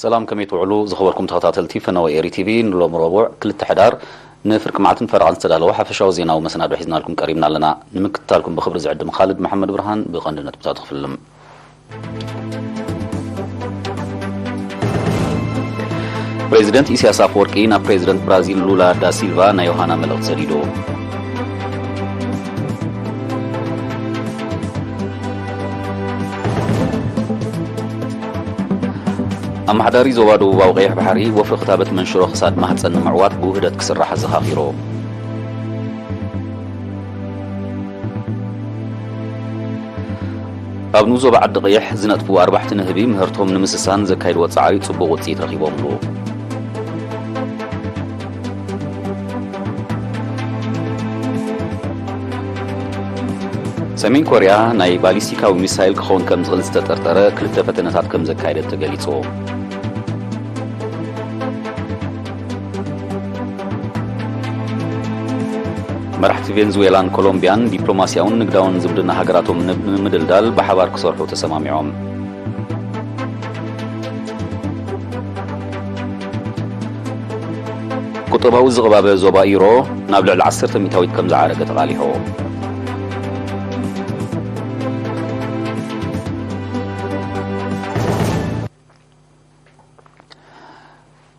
ሰላም፣ ከመይ ትውዕሉ ዝኸበርኩም ተኸታተልቲ ፈነወ ኤሪ ቲቪ? ንሎሚ ረቡዕ ክልተ ሕዳር ንፍርቂ መዓልትን ፈረቓን ዝተዳለወ ሓፈሻዊ ዜናዊ መሰናዶ ሒዝናልኩም ቀሪብና ኣለና። ንምክትታልኩም ብኽብሪ ዝዕድም ኻልድ መሓመድ ብርሃን። ብቐንዲ ነጥብታቱ ክፍልም። ፕሬዚደንት ኢሳያስ ኣፈወርቂ ናብ ፕሬዚደንት ብራዚል ሉላ ዳ ሲልቫ ናይ ዮሃና መልእኽቲ ሰዲዱ። ኣመሓዳሪ ዞባ ደቡባዊ ቀይሕ ባሕሪ ወፍሪ ክታበት መንሽሮ ክሳድ ማህፀን ንምዕዋት ብውህደት ክስራሕ ኣዘኻኺሩ። ኣብ ንኡስ ዞባ ዓዲ ቀይሕ ዝነጥፉ ኣርባሕቲ ንህቢ ምህርቶም ንምስሳን ዘካየድዎ ጻዕሪ ጽቡቕ ውጽኢት ረኺቦምሉ። ሰሜን ኮርያ ናይ ባሊስቲካዊ ሚሳይል ክኸውን ከም ዝኽእል ዝተጠርጠረ ክልተ ፈተነታት ከም ዘካየደት ተገሊጹ። መራሕቲ ቬንዙዌላን ኮሎምቢያን ዲፕሎማስያውን ንግዳውን ዝምድና ሃገራቶም ንምድልዳል ብሓባር ክሰርሑ ተሰማሚዖም። ቁጠባዊ ዝቕባበ ዞባ ዩሮ ናብ ልዕሊ ዓሰርተ ሚእታዊት ከም ዝዓረገ ተቓሊሑ።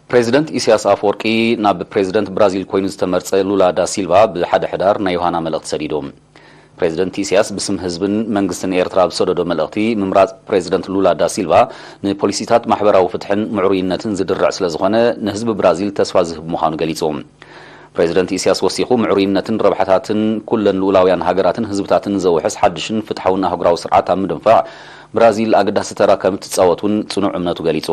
ፕሬዚደንት ኢሳያስ ኣፈወርቂ ናብ ፕሬዚደንት ብራዚል ኮይኑ ዝተመርጸ ሉላ ዳ ሲልቫ ብሓደ ሕዳር ናይ ዮሃና መልእኽቲ ሰዲዱ። ፕሬዚደንት ኢሳያስ ብስም ህዝብን መንግስትን ኤርትራ ኣብ ዝሰደዶ መልእኽቲ፣ ምምራጽ ፕሬዚደንት ሉላ ዳ ሲልቫ ንፖሊሲታት ማሕበራዊ ፍትሕን ምዕሩይነትን ዝድርዕ ስለ ዝኾነ፣ ንህዝቢ ብራዚል ተስፋ ዝህብ ምዃኑ ገሊጹ። ፕሬዚደንት ኢሳያስ ወሲኹ፣ ምዕሩይነትን ረብሓታትን ኩለን ልኡላውያን ሃገራትን ህዝብታትን ዘውሕስ ሓድሽን ፍትሓውን ኣህጉራዊ ስርዓት ኣብ ምድንፋዕ ብራዚል ኣገዳሲ ተራ ከም እትጻወት እውን ጽኑዕ እምነቱ ገሊጹ።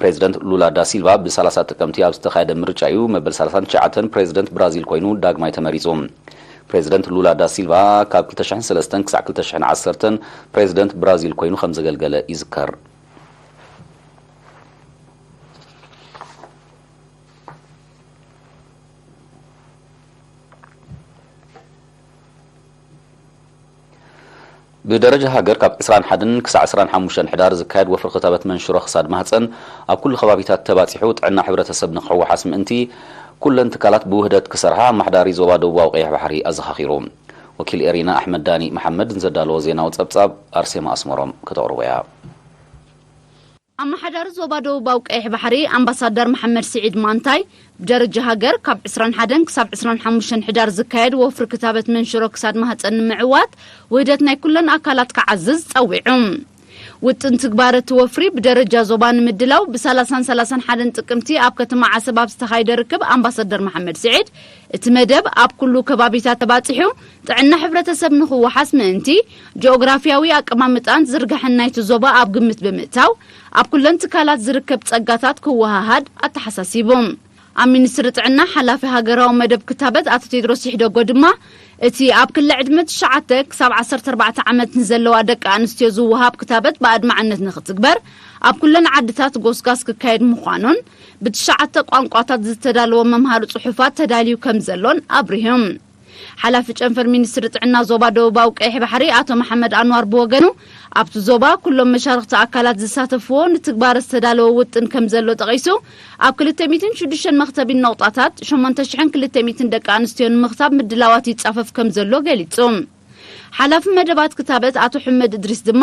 ፕሬዚደንት ሉላ ዳ ሲልቫ ብሰላሳ ጥቅምቲ ኣብ ዝተኻየደ ምርጫ እዩ መበል ሰላሳን ትሽዓተን ፕሬዚደንት ብራዚል ኮይኑ ዳግማይ ተመሪጹ። ፕሬዚደንት ሉላ ዳ ሲልቫ ካብ ክልተ ሽሕን ሰለስተን ክሳዕ ክልተ ሽሕን ዓሰርተን ፕሬዚደንት ብራዚል ኮይኑ ከም ዘገልገለ ይዝከር። ብደረጃ ሃገር ካብ ዕስራን ሓደን ክሳዕ ዕስራን ሓሙሽተን ሕዳር ዝካየድ ወፍሪ ክታበት መንሽሮ ክሳድ ማህፀን ኣብ ኩሉ ከባቢታት ተባፂሑ ጥዕና ሕብረተሰብ ንክሕወሓስ ምእንቲ ኩለን ትካላት ብውህደት ክሰርሓ ኣመሓዳሪ ዞባ ደቡባዊ ቀይሕ ባሕሪ ኣዘኻኺሩ። ወኪል ኤሪና ኣሕመድ ዳኒ መሓመድ ንዘዳለዎ ዜናዊ ጸብጻብ ኣርሴማ ኣስመሮም ከተቕርቦ እያ። ኣመሓዳሪ ዞባ ደቡባዊ ቀይሕ ባሕሪ ኣምባሳደር መሓመድ ስዒድ ማንታይ፣ ብደረጃ ሃገር ካብ ዕስራን ሓደን ክሳብ ዕስራን ሓሙሽተን ሕዳር ዝካየድ ወፍሪ ክታበት መንሽሮ ክሳድ ማህፀን ንምዕዋት ውህደት ናይ ኩለን ኣካላት ክዓዝዝ ጸዊዑ። ውጥን ትግባረ እቲ ወፍሪ ብደረጃ ዞባ ንምድላው ብሰላሳን ሰላሳን ሓደን ጥቅምቲ ኣብ ከተማ ዓሰብ ኣብ ዝተኻየደ ርክብ ኣምባሳደር መሓመድ ስዒድ፣ እቲ መደብ ኣብ ኩሉ ከባቢታት ተባጺሑ ጥዕና ሕብረተሰብ ንኽወሓስ ምእንቲ፣ ጂኦግራፊያዊ ኣቀማምጣን ዝርጋሐን ናይቲ ዞባ ኣብ ግምት ብምእታው፣ ኣብ ኩለን ትካላት ዝርከብ ጸጋታት ክወሃሃድ ኣተሓሳሲቡ። ኣብ ሚኒስትሪ ጥዕና ሓላፊ ሃገራዊ መደብ ክታበት ኣቶ ቴድሮስ ይሕደጎ ድማ፣ እቲ ኣብ ክሊ ዕድመ ትሽዓተ ክሳብ ዓሰርተ ኣርባዕተ ዓመት ንዘለዋ ደቂ ኣንስትዮ ዝወሃብ ክታበት ብኣድማዕነት ንኽትግበር፣ ኣብ ኩለን ዓድታት ጎስጋስ ክካየድ ምዃኑን፣ ብትሽዓተ ቋንቋታት ዝተዳለወ መምሃሪ ጽሑፋት ተዳልዩ ከም ዘሎን ኣብሪሆም። ሓላፊ ጨንፈር ሚኒስትሪ ጥዕና ዞባ ደቡባዊ ቀይሕ ባሕሪ ኣቶ መሓመድ ኣንዋር ብወገኑ፣ ኣብቲ ዞባ ኩሎም መሻርኽቲ ኣካላት ዝሳተፍዎ ንትግባረ ዝተዳለወ ውጥን ከም ዘሎ ጠቒሱ፣ ኣብ ክልተ ሚእትን ሽዱሽተን መኽተቢን ነቑጣታት ሸሞንተ ሽሕን ክልተ ሚእትን ደቂ ኣንስትዮ ንምኽታብ ምድላዋት ይጻፈፍ ከም ዘሎ ገሊጹ። ሓላፊ መደባት ክታበት ኣቶ ሕመድ እድሪስ ድማ፣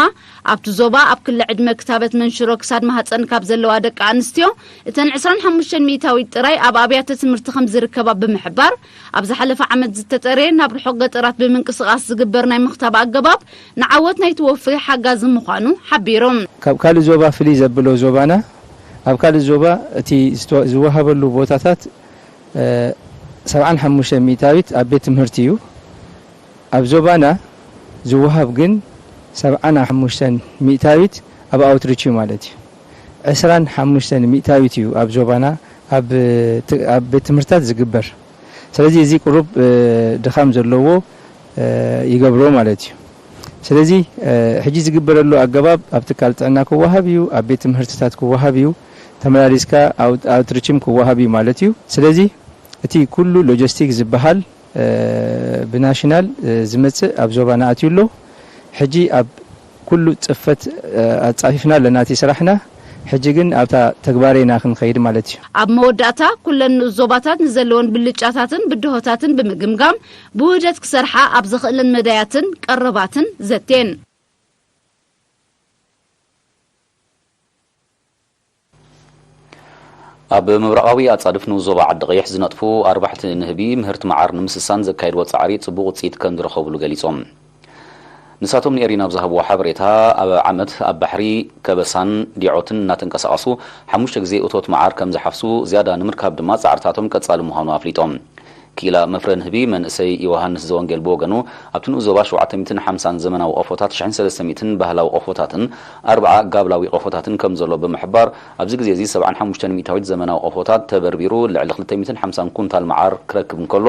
ኣብቲ ዞባ ኣብ ክሊ ዕድመ ክታበት መንሽሮ ክሳድ ማህፀን ካብ ዘለዋ ደቂ ኣንስትዮ እተን ዕስራን ሓሙሽተን ሚእታዊት ጥራይ ኣብ ኣብያተ ትምህርቲ ከም ዝርከባ ብምሕባር፣ ኣብ ዝሓለፈ ዓመት ዝተጠረየ ናብ ርሑቕ ገጠራት ብምንቅስቓስ ዝግበር ናይ ምኽታብ ኣገባብ ንዓወት ናይቲ ወፍሪ ሓጋዚ ምዃኑ ሓቢሩ። ካብ ካልእ ዞባ ፍልይ ዘብሎ ዞባና፣ ኣብ ካልእ ዞባ እቲ ዝተ-፣ ዝወሃበሉ ቦታታት፣ እ፣ ሰብዓን ሓሙሽተን ሚእታዊት ኣብ ቤት ትምህርቲ እዩ። ኣብ ዞባና ዝወሃብ ግን ሰብዓን ሓሙሽተን ሚእታዊት ኣብ ኣውትሪች እዩ ማለት እዩ። ዕስራን ሓሙሽተን ሚእታዊት እዩ ኣብ ዞባና ኣብ ት-፣ ኣብ ቤት ትምህርትታት ዝግበር። ስለዚ እዚ ቁሩብ፣ እ፣ ድኻም ዘለዎ፣ እ፣ ይገብሮ ማለት እዩ። ስለዚ፣ እ፣ ሕጂ ዝግበረሉ ኣገባብ ኣብ ትካል ጥዕና ክወሃብ እዩ፣ ኣብ ቤት ትምህርትታት ክወሃብ እዩ፣ ተመላሊስካ ኣውት-፣ ኣውትሪችም ክወሃብ እዩ ማለት እዩ። ስለዚ እቲ ኩሉ ሎጂስቲክ ዝበሃል፣ እ፣ ብናሽናል፣ እ፣ ዝመጽእ ኣብ ዞባና ኣትዩ ኣሎ። ሕጂ ኣብ ኩሉ ጽፈት፣ እ፣ ኣጻፊፍና ኣለና እቲ ስራሕና። ሕጂ ግን ኣብታ ተግባር ኢና ክንኸይድ ማለት እዩ። ኣብ መወዳእታ ኩለን ንኡስ ዞባታት ንዘለወን ብልጫታትን ብድሆታትን ብምግምጋም ብውህደት ክሰርሓ ኣብ ዘኽእለን መዳያትን ቀረባትን ዘትየን። ኣብ ምብራቓዊ ኣጻድፍ ንኡስ ዞባ ዓዲ ቀይሕ ዝነጥፉ ኣርባሕቲ ንህቢ ምህርቲ መዓር ንምስሳን ዘካየድዎ ጻዕሪ ጽቡቕ ውጽኢት ከም ዝረኸብሉ ገሊጾም። ንሳቶም ንኤሪና ኣብ ዝሃብዎ ሓበሬታ፣ ኣብ ዓመት ኣብ ባሕሪ ከበሳን ዲዖትን እናተንቀሳቐሱ ሓሙሽተ ግዜ እቶት መዓር ከም ዝሓፍሱ፣ ዝያዳ ንምርካብ ድማ ጻዕርታቶም ቀጻሊ ምዃኑ ኣፍሊጦም። ክኢላ መፍረ ንህቢ መንእሰይ ዮሃንስ ዘወንጌል ብወገኑ፣ ኣብቲ ንኡስ ዞባ ሸውዓተ ሚእትን ሓምሳን ዘመናዊ ቆፎታት፣ ሽሕን ሰለስተ ሚእትን ባህላዊ ቆፎታትን ኣርብዓ ጋብላዊ ቆፎታትን ከም ዘሎ ብምሕባር፣ ኣብዚ ግዜ እዚ ሰብዓን ሓሙሽተን ሚእታዊት ዘመናዊ ቆፎታት ተበርቢሩ ልዕሊ ክልተ ሚእትን ሓምሳን ኩንታል መዓር ክረክብ እንከሎ፣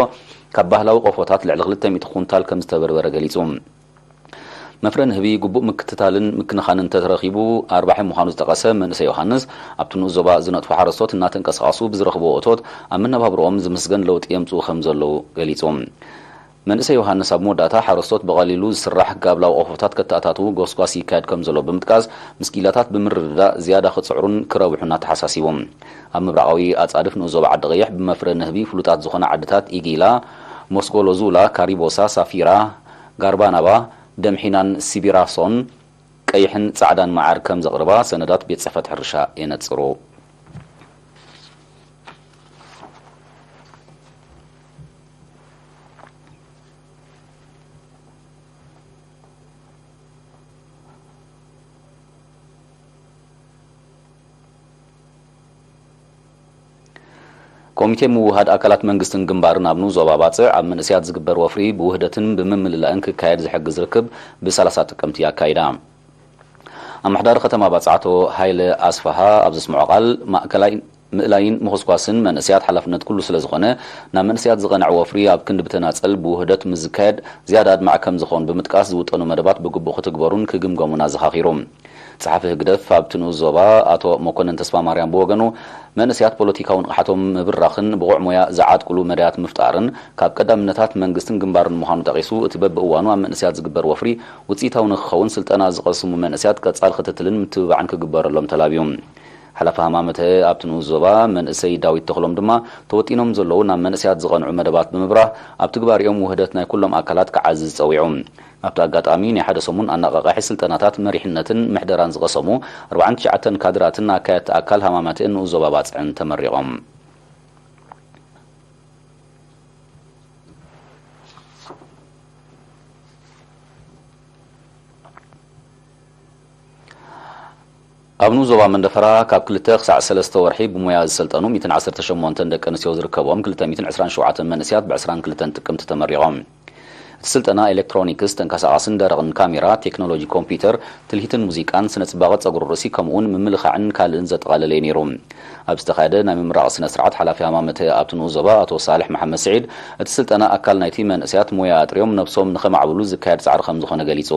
ካብ ባህላዊ ቆፎታት ልዕሊ ክልተ ሚእቲ ኩንታል ከም ዝተበርበረ ገሊጹ። መፍረ ንህቢ ግቡእ ምክትታልን ምክንኻንን እንተተረኺቡ ኣርባሒ ምዃኑ ዝጠቐሰ መንእሰይ ዮሃንስ፣ ኣብቲ ንኡስ ዞባ ዝነጥፉ ሓረስቶት እናተንቀሳቐሱ ብዝረኽብዎ እቶት ኣብ መነባብሮኦም ዝምስገን ለውጢ የምጽኡ ከም ዘለዉ ገሊጹ። መንእሰይ ዮሃንስ ኣብ መወዳእታ፣ ሓረስቶት ብቐሊሉ ዝስራሕ ጋብላዊ ቆፎታት ከተኣታትዉ ጎስጓስ ይካየድ ከም ዘሎ ብምጥቃስ፣ ምስ ኪላታት ብምርድዳእ ዝያዳ ክጽዕሩን ክረብሑን ኣተሓሳሲቡ። ኣብ ምብራቓዊ ኣጻድፍ ንኡስ ዞባ ዓዲ ቀይሕ ብመፍረ ንህቢ ፍሉጣት ዝኾና ዓድታት ኢጊላ፣ ሞስጎሎዙላ፣ ካሪቦሳ፣ ሳፊራ፣ ጋርባናባ፣ ደምሒናን ሲቢራሶን ቀይሕን ጻዕዳን መዓር ከም ዘቕርባ ሰነዳት ቤት ጽሕፈት ሕርሻ የነጽሩ። ኮሚቴ ምውህሃድ ኣካላት መንግስትን ግንባርን ኣብ ንኡስ ዞባ ባጽዕ ኣብ መንእሰያት ዝግበር ወፍሪ ብውህደትን ብምምልላእን ክካየድ ዝሕግዝ ርክብ ብ ሰላሳ ጥቅምቲ ኣካይዳ። ኣመሓዳሪ ከተማ ባጽዕ ኣቶ ሃይለ ኣስፍሃ ኣብ ዘስምዖ ቃል፣ ማእከላይ ምእላይን ምኹስኳስን መንእሰያት ሓላፍነት ኩሉ ስለ ዝኾነ፣ ናብ መንእሰያት ዝቐንዐ ወፍሪ ኣብ ክንዲ ብተናጸል ብውህደት ምስ ዝካየድ ዝያዳ ኣድማዒ ከም ዝኾን ብምጥቃስ፣ ዝውጠኑ መደባት ብግቡእ ክትግበሩን ክግምገሙን ኣዘኻኺሩ። ጸሓፊ ህግደፍ ኣብቲ ንኡስ ዞባ ኣቶ መኮነን ተስፋማርያም ብወገኑ፣ መንእሰያት ፖለቲካዊ ንቕሓቶም ምብራኽን ብቑዕ ሞያ ዝዓጥቁሉ መዳያት ምፍጣርን ካብ ቀዳምነታት መንግስትን ግንባርን ምዃኑ ጠቒሱ፣ እቲ በብእዋኑ ኣብ መንእሰያት ዝግበር ወፍሪ ውጽኢታዊ ንክኸውን ስልጠና ዝቐስሙ መንእሰያት ቀጻሊ ክትትልን ምትብባዕን ክግበረሎም ተላብዩ። ሓላፊ ሃማመተ ኣብቲ ንኡስ ዞባ መንእሰይ ዳዊት ተኽሎም ድማ፣ ተወጢኖም ዘለዉ ናብ መንእሰያት ዝቐንዑ መደባት ብምብራህ፣ ኣብ ትግባሬኦም ውህደት ናይ ኩሎም ኣካላት ክዓዝዝ ጸዊዑ። ኣብቲ ኣጋጣሚ፣ ናይ ሓደ ሰሙን ኣነቓቓሒ ስልጠናታት መሪሕነትን ምሕደራን ዝቐሰሙ ኣርባዓን ትሽዓተን ካድራትን ኣካየድቲ ኣካል ሃማመተኤን ንኡስ ዞባ ባጽዕን ተመሪቖም። ኣብ ንኡስ ዞባ መንደፈራ ካብ ክልተ ክሳዕ ሰለስተ ወርሒ ብሞያ ዝሰልጠኑ ሚእትን ዓሰርተ ሸሞንተን ደቂ ኣንስትዮ ዝርከብኦም ክልተ ሚእትን ዕስራን ሸውዓተን መንእሰያት ብ ዕስራን ክልተን ጥቅምቲ ተመሪቖም። እቲ ስልጠና ኤሌክትሮኒክስ፣ ተንቀሳቓስን ደረቕን ካሜራ፣ ቴክኖሎጂ ኮምፒውተር፣ ትልሂትን ሙዚቃን፣ ስነ ጽባቐ ጸጉሪ ርእሲ፣ ከምኡ'ውን ምምልኻዕን ካልእን ዘጠቓለለ እዩ ነይሩ። ኣብ ዝተኻየደ ናይ ምምራቕ ስነ ስርዓት፣ ሓላፊ ሃማመተ ኣብቲ ንኡስ ዞባ ኣቶ ሳልሕ መሓመድ ስዒድ፣ እቲ ስልጠና ኣካል ናይቲ መንእሰያት ሞያ ኣጥርዮም ነብሶም ንኸማዕብሉ ዝካየድ ጻዕሪ ከም ዝኾነ ገሊጹ።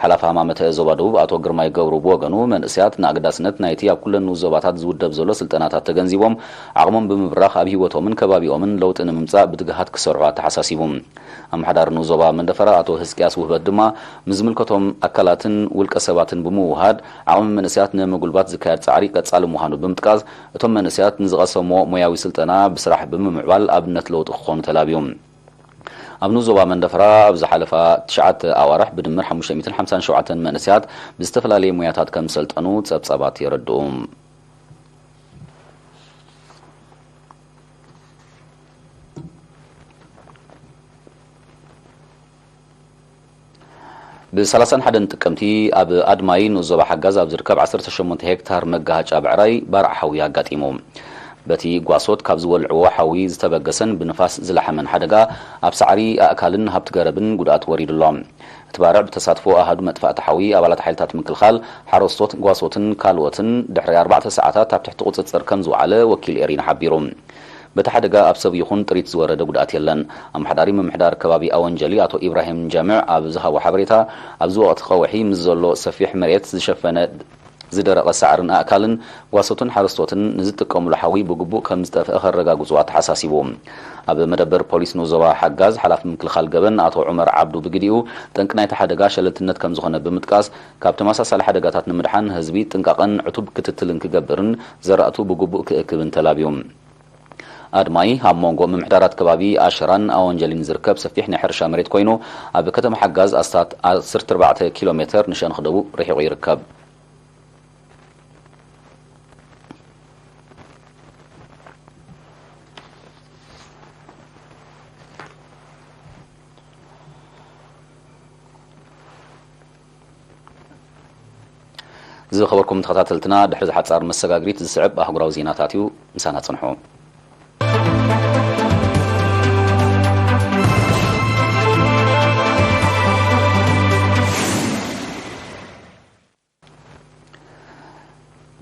ሓላፊ ሃማመተ ዞባ ደቡብ ኣቶ ግርማይ ገብሩ ብወገኑ፣ መንእሰያት ንኣገዳስነት ናይቲ ኣብ ኩለን ንኡስ ዞባታት ዝውደብ ዘሎ ስልጠናታት ተገንዚቦም፣ ዓቕሞም ብምብራኽ ኣብ ህይወቶምን ከባቢኦምን ለውጢ ንምምጻእ ብትግሃት ክሰርሑ ኣተሓሳሲቡ። ኣመሓዳሪ ንኡስ ዞባ መንደፈራ ኣቶ ህዝቅያስ ውህበት ድማ፣ ምስ ዝምልከቶም ኣካላትን ውልቀ ሰባትን ብምውህሃድ፣ ዓቕሚ መንእሰያት ንምጉልባት ዝካየድ ጻዕሪ ቀጻሊ ምዃኑ ብምጥቃስ፣ እቶም መንእሰያት ንዝቐሰምዎ ሞያዊ ስልጠና ብስራሕ ብምምዕባል ኣብነት ለውጢ ክኾኑ ተላብዩ። ኣብ ንኡስ ዞባ መንደፈራ ኣብ ዝሓለፋ ትሽዓተ ኣዋርሕ ብድምር ሓሙሽተ ሚእትን ሓምሳን ሸውዓተን መንእሰያት ብዝተፈላለየ ሞያታት ከም ዝሰልጠኑ ጸብጻባት የረድኡ። ብ ሰላሳን ሓደን ጥቅምቲ ኣብ ኣድማይ ንኡስ ዞባ ሓጋዝ ኣብ ዝርከብ ዓሰርተ ሸሞንተ ሄክታር መጋሃጫ ብዕራይ ባርዕ ሓዊ ኣጋጢሙ። በቲ ጓሶት ካብ ዝወልዕዎ ሓዊ ዝተበገሰን ብንፋስ ዝለሓመን ሓደጋ ኣብ ሳዕሪ ኣእካልን ሃብቲ ገረብን ጉድኣት ወሪዱ ኣሎ። እቲ ባርዕ ብተሳትፎ ኣሃዱ መጥፋእቲ ሓዊ፣ ኣባላት ሓይልታት ምክልኻል፣ ሓረስቶት፣ ጓሶትን ካልኦትን ድሕሪ ኣርባዕተ ሰዓታት ኣብ ትሕቲ ቁጽጽር ከም ዝወዓለ ወኪል ኤሪና ሓቢሩ። በቲ ሓደጋ ኣብ ሰብ ይኹን ጥሪት ዝወረደ ጉድኣት የለን። ኣመሓዳሪ ምምሕዳር ከባቢ ኣወንጀሊ ኣቶ ኢብራሂም ጃምዕ ኣብ ዝሃቦ ሓበሬታ፣ ኣብዚ ወቕቲ ቀውሒ ምስ ዘሎ ሰፊሕ መሬት ዝሸፈነ ዝደረቐ ሳዕርን ኣእካልን ጓሶትን ሓረስቶትን ንዝጥቀሙሉ ሓዊ ብግቡእ ከም ዝጠፍአ ከረጋግጹ ኣተሓሳሲቡ። ኣብ መደበር ፖሊስ ንዞባ ሓጋዝ ሓላፊ ምክልኻል ገበን ኣቶ ዑመር ዓብዱ ብግዲኡ፣ ጠንቂ ናይቲ ሓደጋ ሸለልትነት ከም ዝኾነ ብምጥቃስ፣ ካብ ተመሳሳሊ ሓደጋታት ንምድሓን ህዝቢ ጥንቃቐን ዕቱብ ክትትልን ክገብርን ዘራእቱ ብግቡእ ክእክብን ተላብዩ። ኣድማይ ኣብ መንጎ ምምሕዳራት ከባቢ ኣሸራን ኣወንጀሊን ዝርከብ ሰፊሕ ናይ ሕርሻ መሬት ኮይኑ፣ ኣብ ከተማ ሓጋዝ ኣስታት ዓሰርተ ኣርባዕተ ኪሎ ሜተር ንሸነኽ ደቡብ ርሒቑ ይርከብ። ዝኸበርኩም ተኸታተልትና፣ ድሕሪ ሓጻር መሰጋግሪት ዝስዕብ ኣህጉራዊ ዜናታት እዩ። ምሳና ጽንሑ።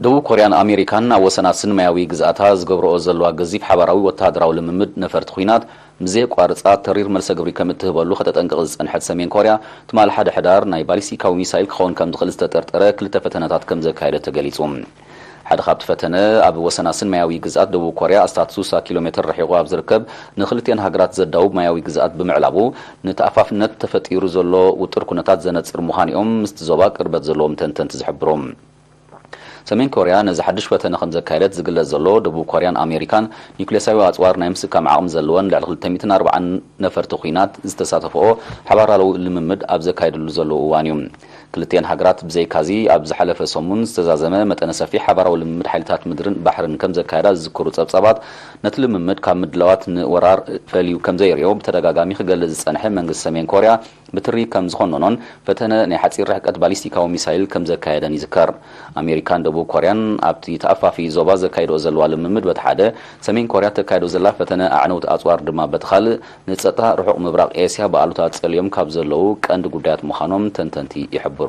ደቡብ ኮርያን ኣሜሪካን ኣብ ወሰናስን ማያዊ ግዝኣታ ዝገብርኦ ዘለዋ ገዚፍ ሓባራዊ ወተሃደራዊ ልምምድ ነፈርቲ ኲናት፣ ብዘየቋርጻ ተሪር መልሰ ግብሪ ከም እትህበሉ ከተጠንቅቕ ዝጸንሐት ሰሜን ኮርያ፣ ትማሊ ሓደ ሕዳር ናይ ባሊስቲካዊ ሚሳይል ክኸውን ከም ዝኽእል ዝተጠርጠረ ክልተ ፈተነታት ከም ዘካየደ ተገሊጹ። ሓደ ካብቲ ፈተነ፣ ኣብ ወሰናስን ማያዊ ግዝኣት ደቡብ ኮርያ ኣስታት ስሳ ኪሎ ሜትር ርሒቑ ኣብ ዝርከብ ንክልቲኣን ሃገራት ዘዳውብ ማያዊ ግዝኣት ብምዕላቡ፣ ንተኣፋፍነት ተፈጢሩ ዘሎ ውጥር ኩነታት ዘነጽር ምዃኑ እዮም ምስቲ ዞባ ቅርበት ዘለዎም ተንተንቲ ዝሕብሩ። ሰሜን ኮርያ ነዚ ሓድሽ ፈተነ ከም ዘካየደት ዝግለጽ ዘሎ፣ ደቡብ ኮርያን ኣሜሪካን ኒውክሌሳዊ ኣጽዋር ናይ ምስካም ዓቕሚ ዘለወን ልዕሊ ክልተ ሚእትን ኣርባዓን ነፈርቲ ኲናት ዝተሳተፍኦ ሓባራዊ ልምምድ ኣብ ዘካየድሉ ዘለዉ እዋን እዩ። ክልቲአን ሃገራት ብዘይካዚ ኣብ ዝሓለፈ ሰሙን ዝተዛዘመ መጠነ ሰፊሕ ሓባራዊ ልምምድ ሓይልታት ምድርን ባሕርን ከም ዘካየዳ ዝዝክሩ ጸብጻባት፣ ነቲ ልምምድ ካብ ምድላዋት ንወራር ፈልዩ ከም ዘየርእዮ ብተደጋጋሚ ክገልጽ ዝጸንሐ መንግስቲ ሰሜን ኮርያ፣ ብትሪ ከም ዝኾነኖን ፈተነ ናይ ሓጺር ርሕቀት ባሊስቲካዊ ሚሳይል ከም ዘካየደን ይዝከር። ኣሜሪካን ደቡብ ኮርያን ኣብቲ ተኣፋፊ ዞባ ዘካይድኦ ዘለዋ ልምምድ በቲ ሓደ፣ ሰሜን ኮርያ ተካይዶ ዘላ ፈተነ ኣዕነውቲ ኣጽዋር ድማ በቲ ካልእ፣ ንጸጥታ ርሑቕ ምብራቕ ኤስያ ብኣሉታ ጸልዮም ካብ ዘለዉ ቀንዲ ጉዳያት ምዃኖም ተንተንቲ ይሕብሩ።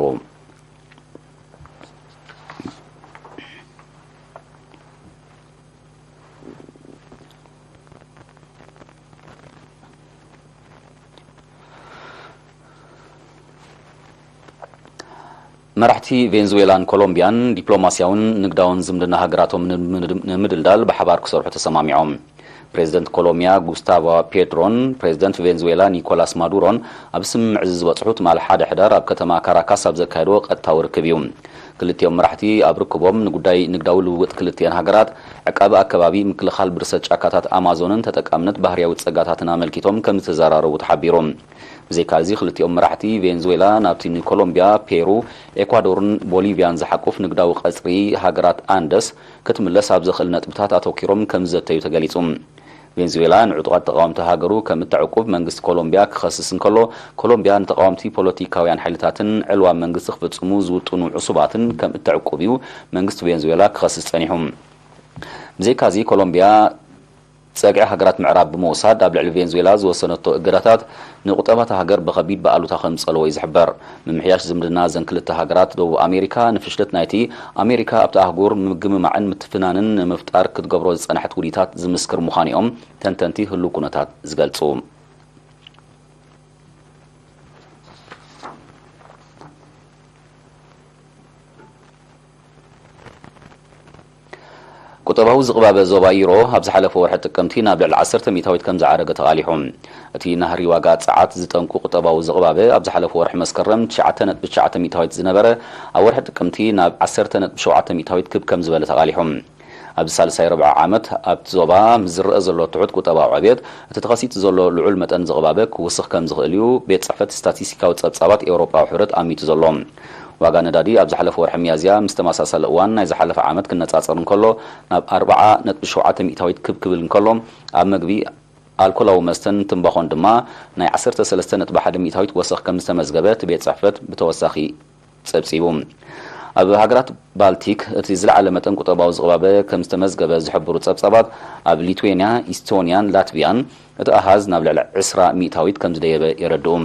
መራሕቲ ቬንዙዌላን ኮሎምቢያን ዲፕሎማስያውን ንግዳውን ዝምድና ሃገራቶም ንምድልዳል ብሓባር ክሰርሑ ተሰማሚዖም። ፕሬዚደንት ኮሎምቢያ ጉስታቮ ፔትሮን ፕሬዚደንት ቬንዙዌላ ኒኮላስ ማዱሮን ኣብ ስምምዕ እዚ ዝበጽሑ ትማሊ ሓደ ሕዳር ኣብ ከተማ ካራካስ ኣብ ዘካየድዎ ቀጥታዊ ርክብ እዩ። ክልቲኦም መራሕቲ ኣብ ርክቦም ንጉዳይ ንግዳዊ ልውውጥ ክልቲአን ሃገራት፣ ዕቃበ ኣከባቢ፣ ምክልኻል ብርሰት ጫካታት ኣማዞንን ተጠቃምነት ባህርያዊ ጸጋታትን ኣመልኪቶም ከም ዝተዘራረቡ ተሓቢሩ። ብዘይካዚ፣ ክልቲኦም መራሕቲ ቬንዙዌላ ናብቲ ንኮሎምቢያ፣ ፔሩ፣ ኤኳዶርን ቦሊቪያን ዝሓቁፍ ንግዳዊ ቀጽሪ ሃገራት ኣንደስ ክትምለስ ኣብ ዘኽእል ነጥብታት ኣተኲሮም ከም ዝዘተዩ ተገሊጹ። ቬንዙዌላ ንዕጡቓት ተቓወምቲ ሃገሩ ከም እተዕቁብ መንግስቲ ኮሎምቢያ ክኸስስ እንከሎ፣ ኮሎምቢያ ንተቓወምቲ ፖለቲካውያን ሓይልታትን ዕልዋ መንግስቲ ክፍጽሙ ዝውጥኑ ዕሱባትን ከም እተዕቁብ እዩ መንግስቲ ቬንዙዌላ ክኸስስ ጸኒሑ። ብዘይካዚ፣ ኮሎምቢያ ጸግዒ ሃገራት ምዕራብ ብምውሳድ ኣብ ልዕሊ ቬንዙዌላ ዝወሰነቶ እገዳታት ንቁጠባ እታ ሃገር ብኸቢድ ብኣሉታ ከም ዝጸለዎ እዩ ዝሕበር። ምምሕያሽ ዝምድና እዘን ክልተ ሃገራት ደቡብ ኣሜሪካ ንፍሽለት ናይቲ ኣሜሪካ ኣብቲ ኣህጉር ምግምማዕን ምትፍናንን ንምፍጣር ክትገብሮ ዝጸንሐት ውዲታት ዝምስክር ምዃኑ እዮም ተንተንቲ ህሉው ኩነታት ዝገልጹ። ቁጠባዊ ዝቕባበ ዞባ ዩሮ ኣብ ዝሓለፈ ወርሒ ጥቅምቲ ናብ ልዕሊ ዓሰርተ ሚእታዊት ከም ዝዓረገ ተቓሊሑ። እቲ ናህሪ ዋጋ ጸዓት ዝጠንቁ ቁጠባዊ ዝቕባበ ኣብ ዝሓለፈ ወርሒ መስከረም ትሽዓተ ነጥቢ ትሽዓተ ሚእታዊት ዝነበረ፣ ኣብ ወርሒ ጥቅምቲ ናብ ዓሰርተ ነጥቢ ሸውዓተ ሚእታዊት ክብ ከም ዝበለ ተቓሊሑ። ኣብዚ ሳልሳይ ርብዒ ዓመት ኣብቲ ዞባ ምስ ዝረአ ዘሎ ትሑት ቁጠባዊ ዕብየት፣ እቲ ተኸሲቱ ዘሎ ልዑል መጠን ዝቕባበ ክውስኽ ከም ዝኽእል እዩ ቤት ጽሕፈት ስታቲስቲካዊ ጸብጻባት ኤውሮጳዊ ሕብረት ኣሚቱ ዘሎ። ዋጋ ነዳዲ ኣብ ዝሓለፈ ወርሒ ሚያዝያ ምስ ተመሳሳሊ እዋን ናይ ዝሓለፈ ዓመት ክነጻጸር እንከሎ፣ ናብ ኣርብዓ ነጥቢ ሸውዓተ ሚእታዊት ክብ ክብል እንከሎ፣ ኣብ መግቢ፣ ኣልኮላዊ መስተን ትምባኾን ድማ ናይ ዓሰርተ ሰለስተ ነጥቢ ሓደ ሚእታዊት ወሰኽ ከም ዝተመዝገበ እቲ ቤት ጽሕፈት ብተወሳኺ ጸብጺቡ። ኣብ ሃገራት ባልቲክ እቲ ዝለዓለ መጠን ቁጠባዊ ዝቕባበ ከም ዝተመዝገበ ዝሕብሩ ጸብጻባት፣ ኣብ ሊትዌንያ፣ ኢስቶንያን ላትቪያን እቲ ኣሃዝ ናብ ልዕሊ ዕስራ ሚእታዊት ከም ዝደየበ የረድኡ።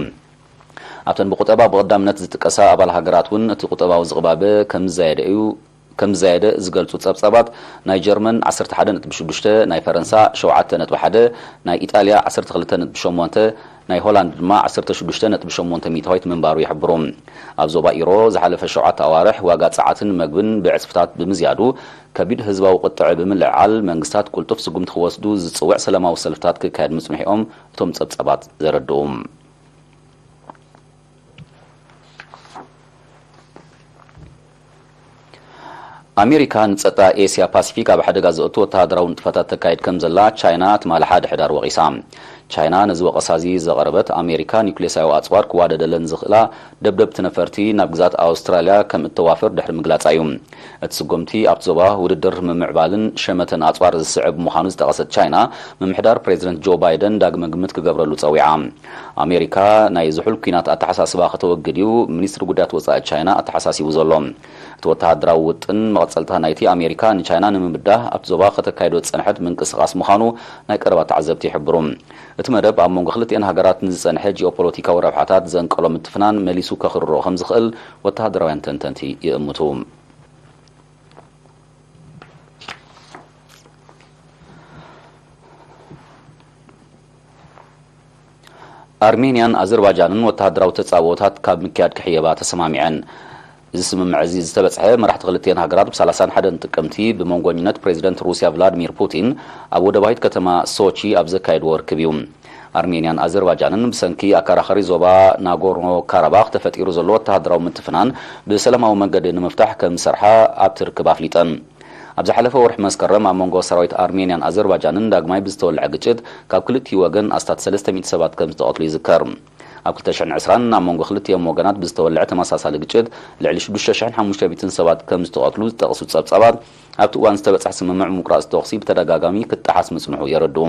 ኣብተን ብቁጠባ ብቐዳምነት ዝጥቀሳ ኣባል ሃገራት እውን እቲ ቁጠባዊ ዝቕባበ ከም ዝዛየደ እዩ፣ ከም ዝዛየደ ዝገልጹ ጸብጻባት፣ ናይ ጀርመን ዓሰርተ ሓደ ነጥቢ ሽዱሽተ፣ ናይ ፈረንሳ ሸውዓተ ነጥቢ ሓደ፣ ናይ ኢጣልያ ዓሰርተ ክልተ ነጥቢ ሸሞንተ፣ ናይ ሆላንድ ድማ ዓሰርተ ሽዱሽተ ነጥቢ ሸሞንተ ሚእታዊት ምንባሩ ይሕብሩ። ኣብ ዞባ ኢሮ ዝሓለፈ ሸውዓተ ኣዋርሕ ዋጋ ጸዓትን መግብን ብዕጽፍታት ብምዝያዱ፣ ከቢድ ህዝባዊ ቁጥዐ ብምልዕዓል፣ መንግስታት ቅልጡፍ ስጉምቲ ክወስዱ ዝጽውዕ ሰላማዊ ሰልፍታት ክካየድ ምጽንሑ እዮም እቶም ጸብጻባት ዘረድኡ። ኣሜሪካ ንጸጥታ ኤስያ ፓሲፊክ ኣብ ሓደጋ ዘእቱ ወተሃደራዊ ንጥፈታት ተካይድ ከም ዘላ ቻይና ትማሊ ሓደ ሕዳር ወቒሳ። ቻይና ነዚ ወቐሳ እዚ ዘቐረበት፣ ኣሜሪካ ኒውክሌሳዊ ኣጽዋር ክዋደደለን ዝኽእላ ደብደብቲ ነፈርቲ ናብ ግዛት ኣውስትራልያ ከም እተዋፍር ድሕሪ ምግላጻ እዩ። እቲ ስጉምቲ ኣብቲ ዞባ ውድድር ምምዕባልን ሸመተን ኣጽዋር ዝስዕብ ምዃኑ ዝጠቐሰት ቻይና፣ ምምሕዳር ፕሬዚደንት ጆ ባይደን ዳግመ ግምት ክገብረሉ ጸዊዓ። ኣሜሪካ ናይ ዝሑል ኲናት ኣተሓሳስባ ከተወግድ እዩ፣ ሚኒስትሪ ጉዳያት ወጻኢ ቻይና ኣተሓሳሲቡ ዘሎ። እቲ ወተሃደራዊ ውጥን መቐጸልታ ናይቲ ኣሜሪካ ንቻይና ንምብዳህ ኣብቲ ዞባ ከተካይዶ ዝጸንሐት ምንቅስቓስ ምዃኑ ናይ ቀረባ ተዓዘብቲ ይሕብሩ። እቲ መደብ ኣብ መንጎ ክልቲኤን ሃገራት ንዝጸንሐ ጂኦፖለቲካዊ ረብሓታት ዘንቀሎ ምትፍናን መሊሱ ከኽርሮ ከም ዝኽእል ወተሃደራውያን ተንተንቲ ይእምቱ። ኣርሜንያን ኣዘርባጃንን ወተሃደራዊ ተጻብኦታት ካብ ምክያድ ክሕየባ ተሰማሚዐን። እዚ ስምምዕ እዚ ዝተበጽሐ፣ መራሕቲ ክልቲኤን ሃገራት ብ ሰላሳን ሓደን ጥቅምቲ ብመንጎኝነት ፕሬዚደንት ሩስያ ቭላድሚር ፑቲን ኣብ ወደባዊት ከተማ ሶቺ ኣብ ዘካየድዎ ርክብ እዩ። ኣርሜንያን ኣዘርባጃንን ብሰንኪ ኣከራኻሪ ዞባ ናጎርኖ ካራባኽ ተፈጢሩ ዘሎ ወተሃደራዊ ምትፍናን ብሰላማዊ መንገዲ ንምፍታሕ ከም ዝሰርሓ ኣብቲ ርክብ ኣፍሊጠን። ኣብ ዝሓለፈ ወርሒ መስከረም ኣብ መንጎ ሰራዊት ኣርሜንያን ኣዘርባጃንን ዳግማይ ብዝተወልዐ ግጭት ካብ ክልቲኡ ወገን ኣስታት ሰለስተ ሚእቲ ሰባት ከም ዝተቐትሉ ይዝከር። ኣብ ክልተ ሽሕን ዕስራን ኣብ መንጎ ክልቲኦም ወገናት ብዝተወልዐ ተመሳሳሊ ግጭት ልዕሊ ሽዱሽተ ሽሕን ሓሙሽተ ሚእትን ሰባት ከም ዝተቐትሉ ዝጠቕሱ ጸብጻባት፣ ኣብቲ እዋን ዝተበጽሐ ስምምዕ ምቁራጽ ተኹሲ ብተደጋጋሚ ክጠሓስ ምጽንሑ የረድኡ።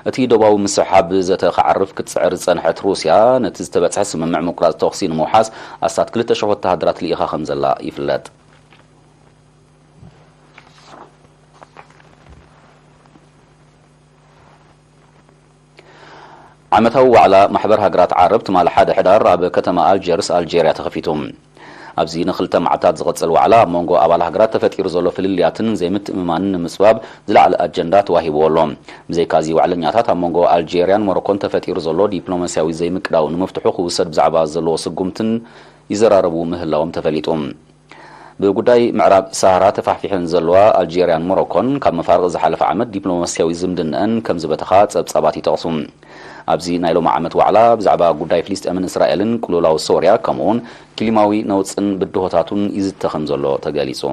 እቲ ዶባዊ ምስሕሓብ ዘተ ክዓርፍ ክትጽዕር ዝጸንሐት ሩስያ፣ ነቲ ዝተበጽሐ ስምምዕ ምቁራጽ ተኹሲ ንምውሓስ ኣስታት ክልተ ሽሕ ወተሃደራት ልኢኻ ከም ዘላ ይፍለጥ። ዓመታዊ ዋዕላ ማሕበር ሃገራት ዓረብ ትማሊ ሓደ ሕዳር ኣብ ከተማ ኣልጀርስ ኣልጄርያ ተኸፊቱ። ኣብዚ ንክልተ መዓልታት ዝቕጽል ዋዕላ ኣብ መንጎ ኣባል ሃገራት ተፈጢሩ ዘሎ ፍልልያትን ዘይምትእምማንን ንምጽባብ ዝለዓለ ኣጀንዳ ተዋሂብዎ ኣሎ። ብዘይካዚ ዋዕለኛታት ኣብ መንጎ ኣልጄርያን ሞሮኮን ተፈጢሩ ዘሎ ዲፕሎማስያዊ ዘይምቅዳው ንምፍትሑ ክውሰድ ብዛዕባ ዘለዎ ስጉምትን ይዘራረቡ ምህላዎም ተፈሊጡ። ብጉዳይ ምዕራብ ሳህራ ተፋሕፊሐን ዘለዋ ኣልጄርያን ሞሮኮን ካብ መፋርቕ ዝሓለፈ ዓመት ዲፕሎማስያዊ ዝምድነአን ከም ዝበተኻ ጸብጻባት ይጠቕሱ። ኣብዚ ናይ ሎሚ ዓመት ዋዕላ ብዛዕባ ጉዳይ ፍልስጤምን እስራኤልን፣ ቅልውላው ሶርያ፣ ከምኡውን ክሊማዊ ነውጽን ብድሆታቱን ይዝተ ከም ዘሎ ተገሊጹ።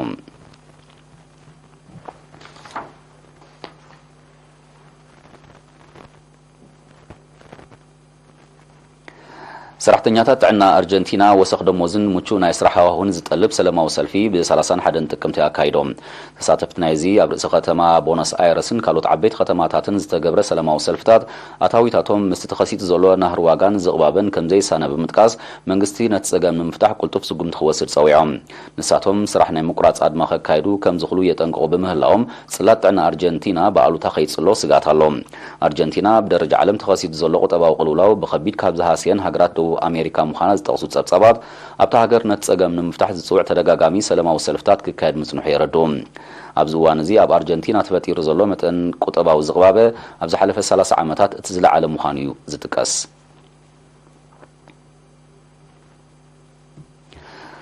ሰራሕተኛታት ጥዕና ኣርጀንቲና ወሰኽ ደሞዝን ምቹእ ናይ ስራሕ ሃዋሁን ዝጠልብ ሰላማዊ ሰልፊ ብ ሰላሳን ሓደን ጥቅምቲ ኣካይዶም። ተሳተፍቲ ናይዚ ኣብ ርእሰ ከተማ ቦነስ ኣይረስን ካልኦት ዓበይቲ ከተማታትን ዝተገብረ ሰላማዊ ሰልፍታት፣ ኣታዊታቶም ምስቲ ተኸሲቱ ዘሎ ናህሪ ዋጋን ዝቕባበን ከም ዘይሳነ ብምጥቃስ፣ መንግስቲ ነቲ ጸገም ንምፍታሕ ቅልጡፍ ስጉምቲ ክወስድ ጸዊዖም። ንሳቶም ስራሕ ናይ ምቁራጽ ኣድማ ከካይዱ ከም ዝኽሉ የጠንቅቑ ብምህላዎም፣ ጽላት ጥዕና ኣርጀንቲና ብኣሉታ ከይጽሎ ስግኣት ኣሎ። ኣርጀንቲና ብደረጃ ዓለም ተኸሲቱ ዘሎ ቁጠባዊ ቅልውላው ብኸቢድ ካብ ዝሃስየን ሃገራት ደቡብ ኣሜሪካ ምዃና ዝጠቕሱ ጸብጻባት፣ ኣብታ ሃገር ነቲ ጸገም ንምፍታሕ ዝጽውዕ ተደጋጋሚ ሰላማዊ ሰልፍታት ክካየድ ምጽንሑ የረድኡ። ኣብዚ እዋን እዚ ኣብ ኣርጀንቲና ተፈጢሩ ዘሎ መጠን ቁጠባዊ ዝቕባበ ኣብ ዝሓለፈ ሰላሳ ዓመታት እቲ ዝለዓለ ምዃኑ እዩ ዝጥቀስ።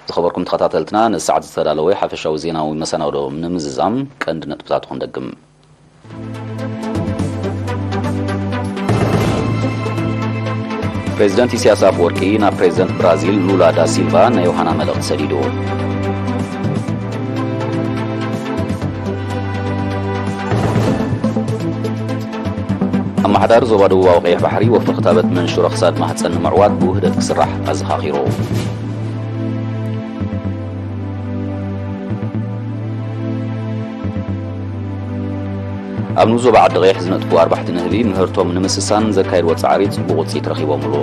ዝኸበርኩም ተኸታተልትና፣ ንሰዓት ዝተዳለወ ሓፈሻዊ ዜናዊ መሰናዶ ንምዝዛም ቀንዲ ነጥብታት ክንደግም። ፕሬዚደንት ኢሳያስ ኣፈወርቂ ናብ ፕሬዚደንት ብራዚል ሉላ ዳ ሲልቫ ናይ ዮሃና መልእኽቲ ሰዲዱ። ኣመሓዳሪ ዞባ ደቡባዊ ቀይሕ ባሕሪ ወፍሪ ክታበት መንሽሮ ክሳድ ማህፀን ንምዕዋት ብውህደት ክስራሕ ኣዘኻኺሩ። ኣብ ንኡስ ዞባ ዓዲ ቀይሕ ዝነጥፉ ኣርባሕቲ ንህቢ ምህርቶም ንምስሳን ዘካየድዎ ጻዕሪ ጽቡቕ ውጽኢት ረኺቦምሉ።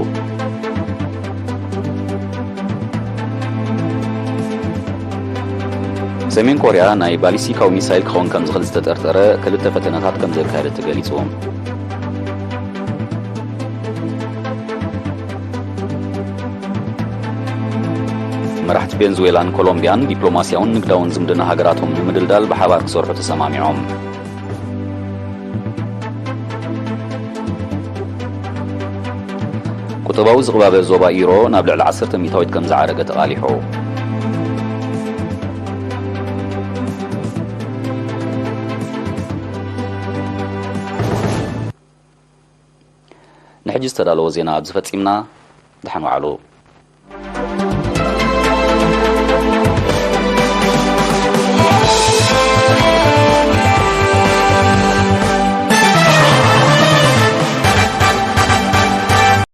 ሰሜን ኮርያ ናይ ባሊስቲካዊ ሚሳይል ክኸውን ከም ዝኽእል ዝተጠርጠረ ክልተ ፈተነታት ከም ዘካየደት ተገሊጹ። መራሕቲ ቬንዙዌላን ኮሎምቢያን ዲፕሎማስያውን ንግዳውን ዝምድና ሃገራቶም ንምድልዳል ብሓባር ክሰርሑ ተሰማሚዖም። ዞባዊ ዝቕባበ ዞባ ኢሮ ናብ ልዕሊ ዓሰርተ ሚእታዊት ከም ዝዓረገ ተቓሊሑ። ንሕጂ ዝተዳለወ ዜና ኣብዚ ፈጺምና። ደሓን ዋዕሉ።